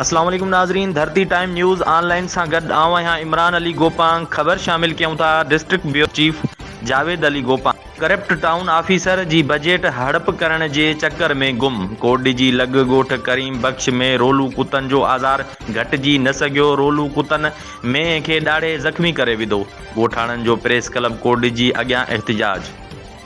اسلام عليڪم ناظرين ڌرتي ٽائيم نيوز آن لائين سان گڏ آئون آهيان عمران علي گوپانگ خبر شامل ڪيون ٿا district bureau chief Javed Ali Gopang corrupt town officer جي بجيٽ هڙپ ڪرڻ جي چڪر ۾ گم ڪوٽڏيجي لڳ ڳوٺ ڪريم بخش ۾ رولو ڪتن جو آزار گهٽجي نه سگهيو رولو ڪتن مينهن کي ڏاڙهي زخمي ڪري وڌو ڳوٺاڻن جو پريس ڪلب ڪوٽڏيجي اڳيان احتجاج.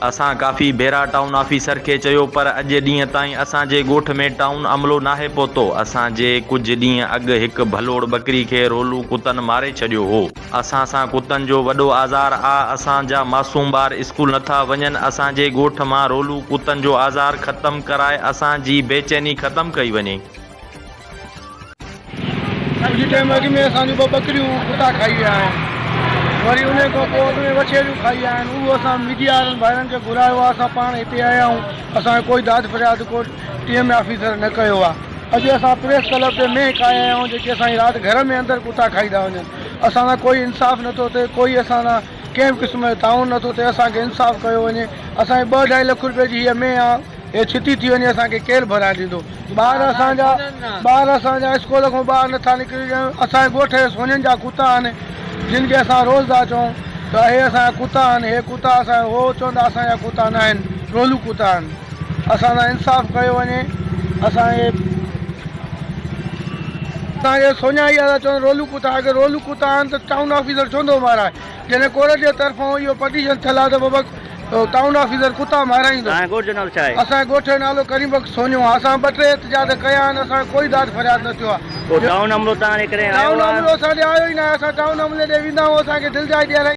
اسان ڪافي ڀيرا ٽائون آفيسر کي چيو پر اڄ ڏينهن تائين اسان جي ڳوٺ ۾ ٽائون عملو ناهي پهتو. اسان جي ڪجهه ڏينهن اڳ هڪ ڀلوڙ ٻڪري کي رولو ڪتن ماري ڇڏيو هو. اسان سان ڪتن جو وڏو آزار آ اسان جا معصوم ٻار اسڪول نٿا وڃن اسان جي ڳوٺ مان رولو ڪتن جو آزار ختم ڪرائي اسان جي بيچيني ختم ڪئي وڃي. ڪجهه ٽائيم اڳ ۾ اسان جون ٻه ٻڪريون ڪتا کائي ويا آهن وري ان کان پوء اڳ ۾ وڇيريون کائي ويا آهن اهو اسان ميڊيا وارن ڀائرن کي گهرايو آهي اسان پاڻ هتي آيا آهيون اسان کي ڪوئي داد فرياد ڪو ٽي ايم آفيسر نه ڪيو آهي اڄ اسان پريس ڪلب تي مينهن کائي آيا آهيون جيڪي اسان جي رات گهر ۾ اندر ڪتا کائي ٿا وڃن اسان سان ڪوئي انصاف نٿو ٿئي ڪوئي اسان سان ڪنهن به قسم جو تعاون نٿو ٿئي اسان کي انصاف ڪيو وڃي اسان جي ٻه اڍائي لک روپيه جي هيء مينهن آهي هي ڇتي ٿي وڃي اسان کي ڪير ڀرائي ڏيندو ٻار اسان جا ٻار اسان جا اسڪول کان ٻاهر نٿا نڪري ڏين اسان جي ڳوٺ جي سونين جا ڪتا آهن جن کي اسان روز ٿا چئون ته اهي اسان جا ڪتا آهن هي ڪتا اسان جا هو چوندا اسان جا ڪتا نه آهن رولو ڪتا آهن اسان سان انصاف ڪيو وڃي اسان جي اسان کي سونيا اها ٿا چون رولو ڪتا اگر رولو ڪتا آهن ته ٽائون آفيسر ڇو نٿو مارائي جڏهن ڪورٽ جي طرفان اهو پٽيشن ٿيل آهي ته بابا ٽائون آفيسر ڪتا مارائيندو. توهان جي ڳوٺ جو نالو ڇا آهي؟ اسان جي ڳوٺ جو نالو ڪريم بخش سونيو آهي. اسان ٻه ٽي احتجاج ڪيا آهن اسان کي ڪوئي داد فرياد نه ٿيو آهي. پوء ٽائون عملو توهان ڏي ڪڏهن آيو ٽائون آهي؟ عملو اسان ڏي آيو ئي ناهي. اسان ٽائون عملي ڏي ويندا آهيون اسان کي دلجاء ڏيارائي.